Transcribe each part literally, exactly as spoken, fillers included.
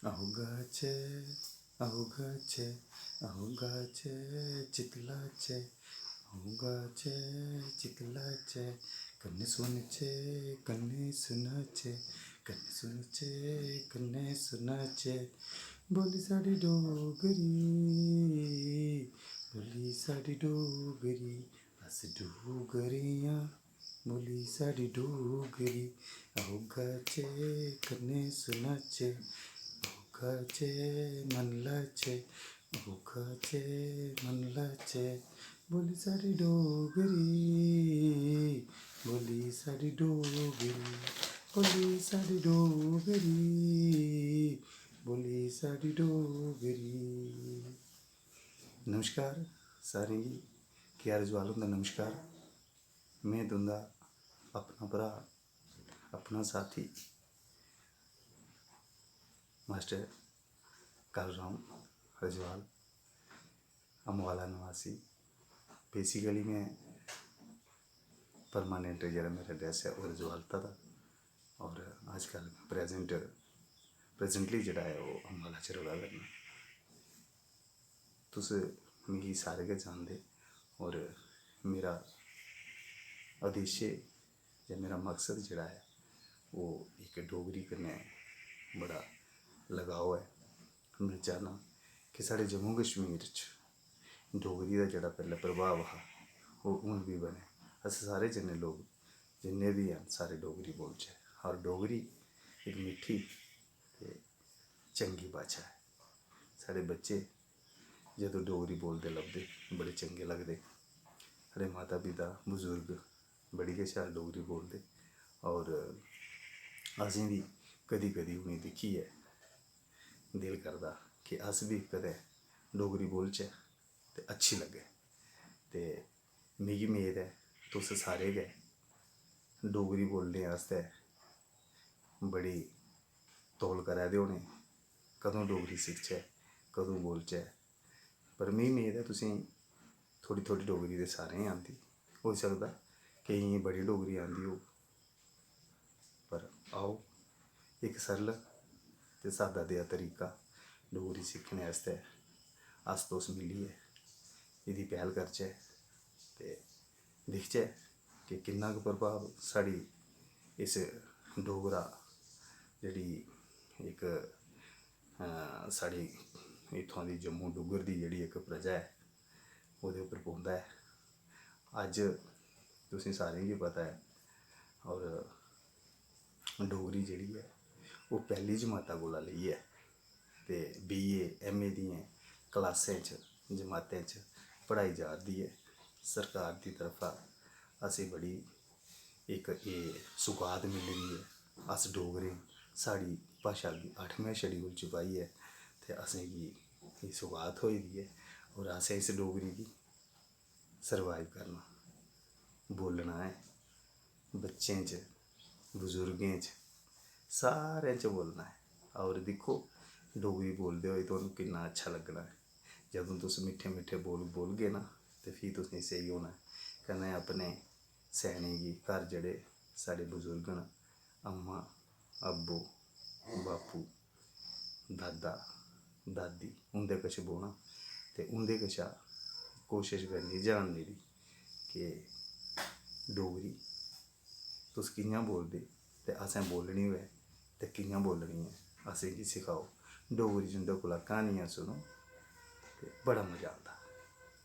औगा चे, औगा चे, औगा चे, चितला चे, औगा चे, चितला चे, कन्ने सुन चे, कन्ने सुना चे, कन्ने सुन चे, कन्ने सुना चे। बोली साढ़ी डोगरी, बोली साढ़ी डोगरी, अस डोगरे आं। बोली साढ़ी डोगरी, औगा चे, कन्ने सुनाचे, औगा चे, मन लाचे, औगा चे, मन लाचे। बोली साढ़ी डोगरी, बोली साढ़ी डोगरी, बोली साढ़ी डोगरी, बोली साढ़ी डोगरी। नमस्कार सारें गी, के आर जवाल हुंदा नमस्कार। में तुं'दा अपना भ्राऽ, अपना साथी मास्टर कालूराम रजवाल, अम्बाला नवासी। बेसिकली में परमानेंट जेह्ड़ा मेरा एड्रैस ऐ, ओह् रजवालता दा, और अजकल में प्रैजेंट, प्रैजेंटली जेह्ड़ा ऐ, ओह् अम्बाला च र'वा करना। तुस मिगी सारे गै जानदे, और मेरा उद्देश्य जां मेरा मकसद जेह्ड़ा ऐ, ओह् इक डोगरी कन्नै बड़ा लगाव ऐ। में चाह्न्नां कि साढ़े जम्मू कश्मीर च डोगरी दा जेह्ड़ा पैह्लें प्रभाव हा, ओह् हून बी बने। अस सारे जने लोक, जिन्ने बी हैन, सारे डोगरी बोलचै। और डोगरी इक मिट्ठी ते चंगी भाशा ऐ। साढ़े बच्चे जदूं डोगरी बोलदे लभदे, बड़े चंगे लगदे। साढ़े माता पिता, बजुर्ग बड़ी गै शैल डोगरी बोलदे, और असें बी कदी-कदी उ'नेंगी दिक्खियै दिल करदा कि अस बी कदें डोगरी बोलचै ते अच्छी लग्गै। ते मिगी मेद ऐ, तुस सारे गै डोगरी बोलने आस्तै बड़ी तौल करै दे होने, कदूं डोगरी सिखचै, कदूं बोलचै। पर मिगी मेद ऐ, तुसेंगी थोह्ड़ी थोह्ड़ी डोगरी ते सारें गी आंदी, होई सकदा केइयें गी बड़ी डोगरी आंदी होग। पर आओ, इक सरल ते सादा देआ तरीका डोगरी सिक्खने आस्तै अस तुस मिलियै एह्दी पैह्ल करचै ते दिखचै कि किन्ना कुै प्रभाव साढ़ी इस डोगरा जेह्ड़ी इक, अ, साढ़ी इत्थुआं दी जम्मू डुग्गर दी जेह्ड़ी इक प्रजा ऐ, ओह्दे उप्पर पौंदा ऐ। अज्ज तुसें सारें गी पता ऐ, और डोगरी जेह्ड़ी ऐ, ओह् पैह्ली जमाता कोला लेइयै ते बी ए, एम ए दियें क्लासें च, जमातें च पढ़ाई जा 'रदी ऐ। सरकार दी तरफा असें बड़ी इक एह् सुगात मिली दी ऐ। अस डोगरे आं, साढ़ी भाशा गी अठमें schedule च पाइयै ते असेंगी एह् सुगात थ्होई दी ऐ, और असें इस डोगरी गी survive करना, बोलना ऐ। बच्चें च, बजुर्गें च, सारें च बोलना ऐ। और दिक्खो, डोगरी बोलदे होई तुहानू किन्ना अच्छा लग्गना ऐ। जदूं तुस मिट्ठे मिट्ठे बोल बोलगे ना, ते फ्ही तुसेंगी स्हेई होना ऐ। कन्नै अपने स्यानें गी, घर जेह्ड़े साढ़े बजुर्ग न, अम्मा, अब्बो, बापू, दादा, दादी, उं'दे कश बौह्ना ते उं'दे कशा कोशश करनी जानने दी कि डोगरी तुस कि'यां बोलदे ते असें बोलनी होऐ ते कि'यां बोलनी ऐ, असेंगी सखाओ। डोगरी च उं'दे कोला क्हानियां सुनो ते बड़ा मजा आंदा।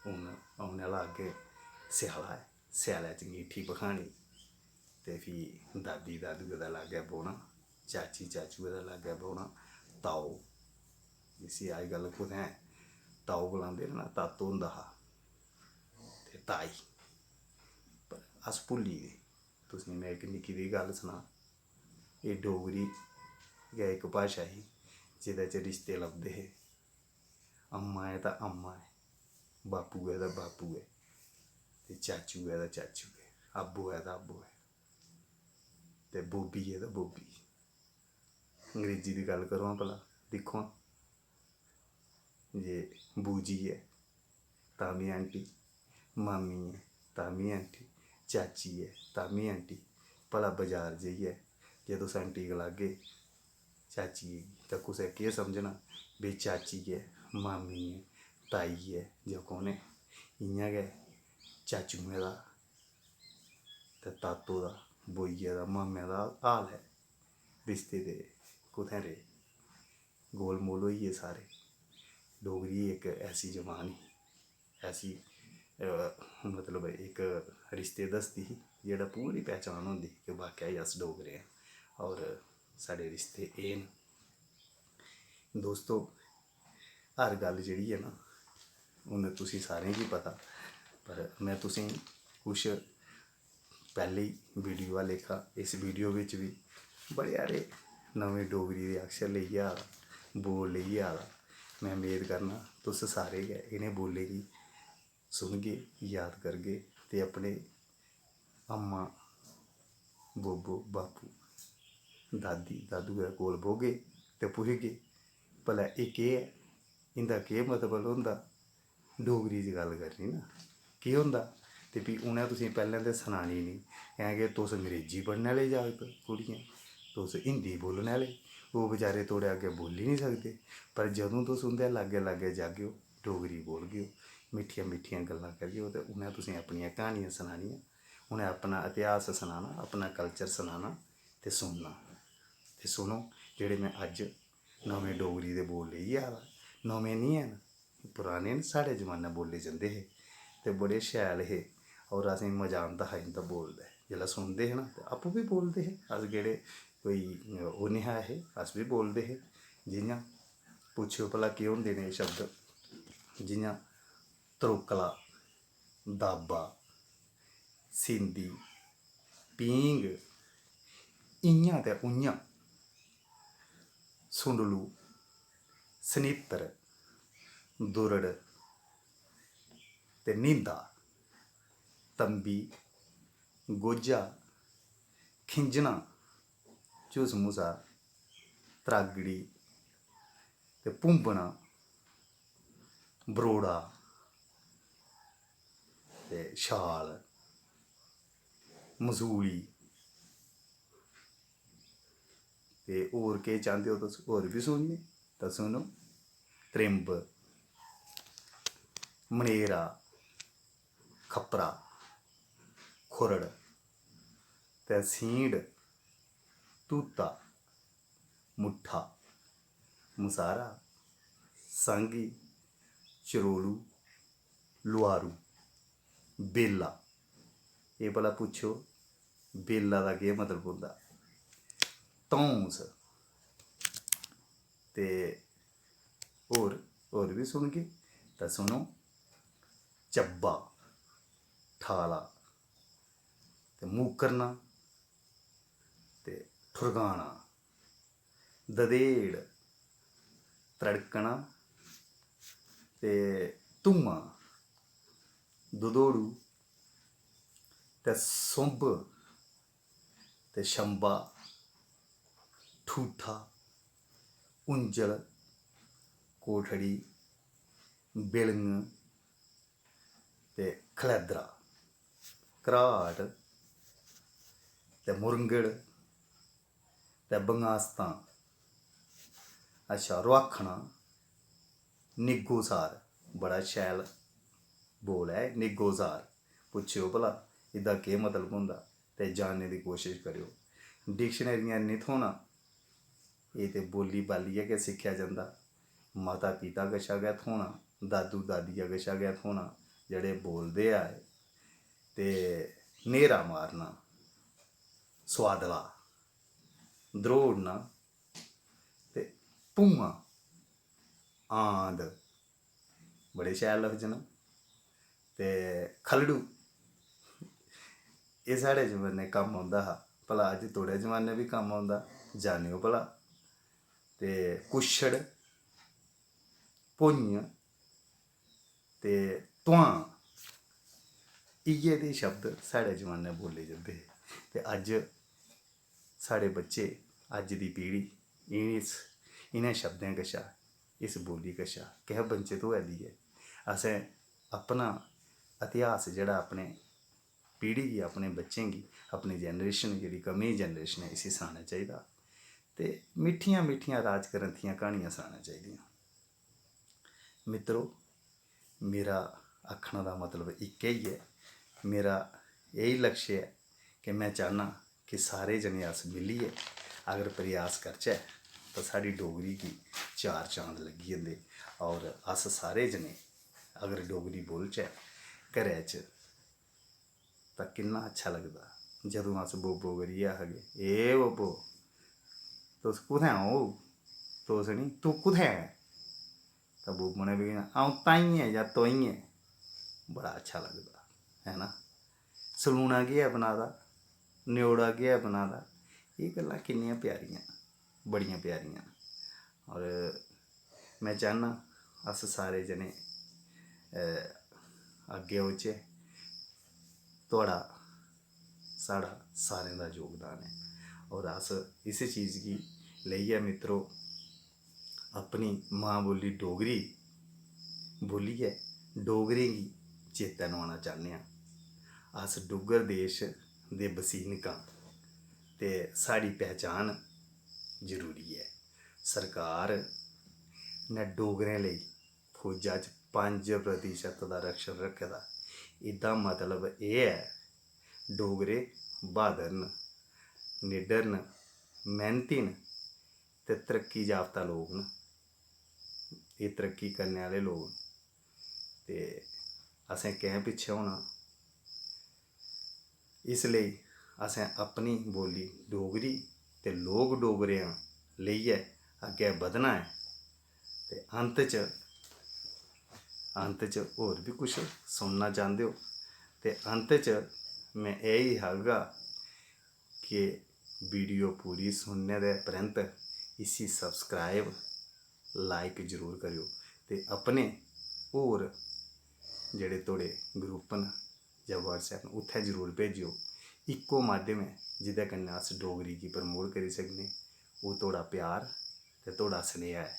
हून औने आह्ला अग्गें स्याला ऐ, स्यालै च ङीठी भखानी ते फ्ही दादी दादुए दे लागै बौह्ना, चाची चाचुए दे लागै बौह्ना, ताऊ, जिसी अजकल कुत्थै ताऊ गलांदे न, तातो होंदा हा, ते ताई। पर अस भुल्ली गे। तुसेंगी में इक निक्की देही गल्ल सनां, एह् डोगरी गै इक भाशा ही जेह्दे च रिश्ते लभदे हे। अम्मा ऐ तां अम्मा ऐ, बापू ऐ तां बापू ऐ, ते चाचू ऐ तां चाचू ऐ, अब्बो ऐ तां अब्बो ऐ, ते बोबी ऐ तां बोबी। अंग्रेजी दी गल्ल करो हां भला, दिक्खो हां जे बूजी ऐ तां बी आंटी, मामी ऐ तां बी आंटी, चाची ऐ तां बी आंटी। भला बजार जाइयै जे तुस आंटी गलागे, चाचिये गी। ते कुसै केह् समझना, बे चाची ऐ, मामी ऐ, ताई ऐ जां कु'न ऐ। इ'यां गै चाचुएं दा ते तातो दा, बोइये दा, मामे दा हाल ऐ। रिश्ते ते कु'त्थें रेह्, गोलमोल होई गे सारे। डोगरी इक ऐसी जबान ही, ऐसी, अ, मतलब इक रिश्ते दसदी ही, जेह्ड़ा पूरी पहचान होंदी ही कि वाकई अस डोगरे आं और साढ़े रिश्ते एह् न। दोस्तो, हर गल्ल जेह्ड़ी ऐ ना, हून तुसें सारें गी पता, पर में तुसें कुछ पैह्लें वीडियो आह्ला लेखा इस वीडियो बिच बी बड़े हारे नमें डोगरी दे अक्षर लेइयै आ दा, बोल लेइयै आ दा। में मेद करना तुस सारे गै इ'नें बोलें गी सुनगे, याद करगे ते अपने अम्मा, बब्बो, बापू, दादी, दादुऐ कोल बौह्गे ते पुछगे, "भला एह् केह् ऐ? इं'दा केह् मतलब होंदा?" डोगरी च गल्ल करनी ना, केह् होंदा? ते फ्ही उ'नें तुसेंगी पैह्लें ते सनानी निं, कैं कि तुस अंग्रेजी पढ़ने आह्ले जागत, कुड़ियां, तुस हिंदी बोलने आह्ले, ओह् बेचारे थुआढ़े अग्गें बोल्ली निं सकदे। पर जदूं तुस उं'दे लाग्गै लाग्गै जागेओ, डोगरी बोलगेओ, मिट्ठियां मिट्ठियां गल्लां करगेओ, ते उ'नें तुसेंगी अपनियां क्हानियां सनानियां, उ'नें अपना इतिहास सनाना, अपना कल्चर सनाना ते सुनना। ते सुनो, जेह्ड़े में अज्ज नमें डोगरी दे बोल लेइयै आ दा, नमें निं हैन, पराने न, साढ़े जमानै बोल्ले जंदे हे ते बड़े शैल हे। और असेंगी मजा आंदा हा इं'दा बोलदे, जिसलै सुनदे हे ना, ते आपूं बी बोलदे हे। अस केह्ड़े कोई ओह् नेईं हा हे, अस बी बोलदे हे। जि'यां पुच्छेओ भला केह् होंदे न एह् शब्द, जि'यां त्रोकला, दाबा, सींदी, पींग, इ'यां ते उ'यां, सुंडलू, सनीतर, दुरड़ ते नींदा, तंबी, गोझा, खिंझना, झुसमुसा, त्रागड़ी ते भुंबना, बरोड़ा ते छाल, मसूली ते होर केह् चांह्दे ओ तुस होर बी सुनने तां सुनो। त्रिंब, मनेरा, खप्परा, खुरड़ ते सींड, तूता, मुट्ठा, मसारा, सांगी, चरोलू, लुआरू, बेला। एह् भला पुच्छो, बेला दा केह् मतलब होंदा? धौंस ते होर, होर बी सुनगे तां सुनो। चब्बा, ठाला ते मूकरना ते ठुरकाना, दधेड़, त्रड़कना ते धुआं, दुधोड़ू ते सुंब ते छंबा, ठूठा, उंजल, कोठड़ी, बिलंग ते खलैदरा, घराट ते मुरंगड़ ते बंगास्तां। अच्छा, रुआखना, निग्गोसार, बड़ा शैल बोल ऐ निग्गोसार। पुच्छेओ भला एह्दा केह् मतलब होंदा ते जानने दी कोशश करेओ। डिक्शनरियां निं थ्होना, एह् ते बोल्ली बाल्लियै गै सिक्खेआ जंदा। माता पिता कशा गै थ्होना, दादू दादिया कशा गै थ्होना, जेह्ड़े बोलदे आए। ते न्हेरा मारना, सोआदला, द्रोड़ना ते भुआं, आंद, बड़े शैल लफ्ज न। ते खलड़ू, एह् साढ़े जमाने कम्म औंदा हा, भला अज्ज थुआढ़े जमाने बी कम्म औंदा, जानेओ भला। ते कुछड़, भुञ ते तुआं, इ'यै दे शब्द साढ़े जमाने बोले जंदे हे। ते अज्ज साढ़े बच्चे, अज्ज दी पीढ़ी इस, इ'नें शब्दें कशा, इस बोली कशा कैं वंचत होआ दी ऐ? असें अपना इतिहास जेह्ड़ा अपने पीढ़ी गी, अपने बच्चें गी, अपनी जनरेशन, जेह्ड़ी कमिंग जनरेशन ऐ, इसी सनाना चाहिदा। ते मिट्ठियां मिट्ठियां राजग्रंथियां क्हानियां सनाना चाहिदियां। मित्रो, मेरा आखने दा मतलब इक्कै ही ऐ, मेरा यही लक्ष्य ऐ कि में चाह्न्नां कि सारे जने अस मिलियै अगर प्रयास करचै तां साढ़ी डोगरी गी चार चांद लग्गी जंदे। और अस सारे जने अगर डोगरी बोलचै घरै च तां किन्ना अच्छा लगदा। जदूं अस बोबो करियै आखगे, "ए बोबो, तुस कुत्थें ओ? तुस निं, तूं कुत्थें ऐ?" तां बोबो ने बी कहना, "अ'ऊं ताहीं ऐ जां तोहीं ऐ।" बड़ा अच्छा लगदा, है ना? सलूना केह् ऐ बना दा, न्योड़ा केह् ऐ बना दा, एह् गल्लां किन्नियां प्यारियां, बड़ियां प्यारियां। और में चाह्न्नां अस सारे जने, अ, अग्गें औचै। थुआढ़ा, साढ़ा, सारें दा योगदान ऐ। और अस इस चीज गी लेइयै, मित्रो, अपनी मां बोली डोगरी बोलियै डोगरें गी चेतै नोआना चाह्न्ने आं। अस डुग्गर देश दे बसीनक आं ते साढ़ी पहचान जरूरी ऐ। सरकार ने डोगरें लेई फौजा च पंज प्रतिशत दा आरक्षण रक्खे दा। एह्दा मतलब एह् ऐ, डोगरे ब्हादर न, निडर न, मेह्नती न ते तरक्की याफ्ता लोक न। एह् तरक्की करने आह्ले लोक न ते असें कैंह् पिच्छें होना? इसलेई असें अपनी बोल्ली डोगरी ते लोक डोगरेआं लेइयै अग्गें बधना ऐ। ते अंत च, अंत च होर बी कुछ सुनना चांह्दे ओ ते अंत च में एह् ही आखगा कि वीडियो पूरी सुनने दे परैंत इसी subscribe, like जरूर करेओ ते अपने होर जेह्ड़े थुआढ़े group न जां WhatsApp न, उत्थै जरूर भेजेओ। इक्को माध्यम ऐ जेह्दे कन्नै अस डोगरी गी promote करी सकने, ओह् थुआढ़ा प्यार ते थुआढ़ा सनेहा ऐ।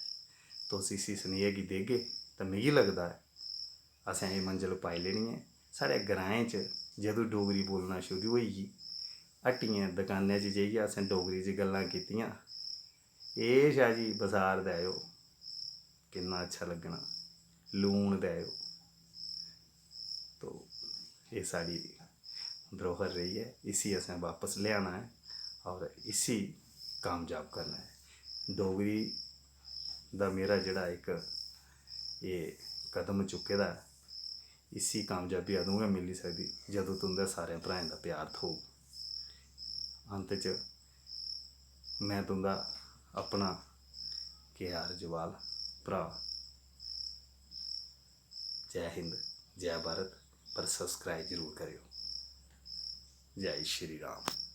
तुस इसी सनेहे गी देगे तां मिगी लगदा ऐ असें एह् मंजल पाई लेनी ऐ। साढ़े ग्राएं च जदूं डोगरी बोलना शुरू होई गेई, हट्टियें दकानें च जाइयै असें डोगरी च गल्लां कीतियां, "एह् शाह जी बसार देओ, किन्ना अच्छा लग्गना, लून देओ।" तो एह् साढ़ी धरोहर रेही ऐ, इसी असें बापस लेआना ऐ और इसी कामयाब करना ऐ। डोगरी दा मेरा जेह्ड़ा इक एह् कदम चुक्के दा ऐ, इसी कामयाबी अदूं गै मिली सकदी जदूं तुं'दे सारें भ्राएं दा प्यार थ्होग। अंत च में तुं'दा अपना के आर जवाल भ्राऽ। जै हिंद, जै भारत, पर subscribe जरूर करेओ। जय श्री राम।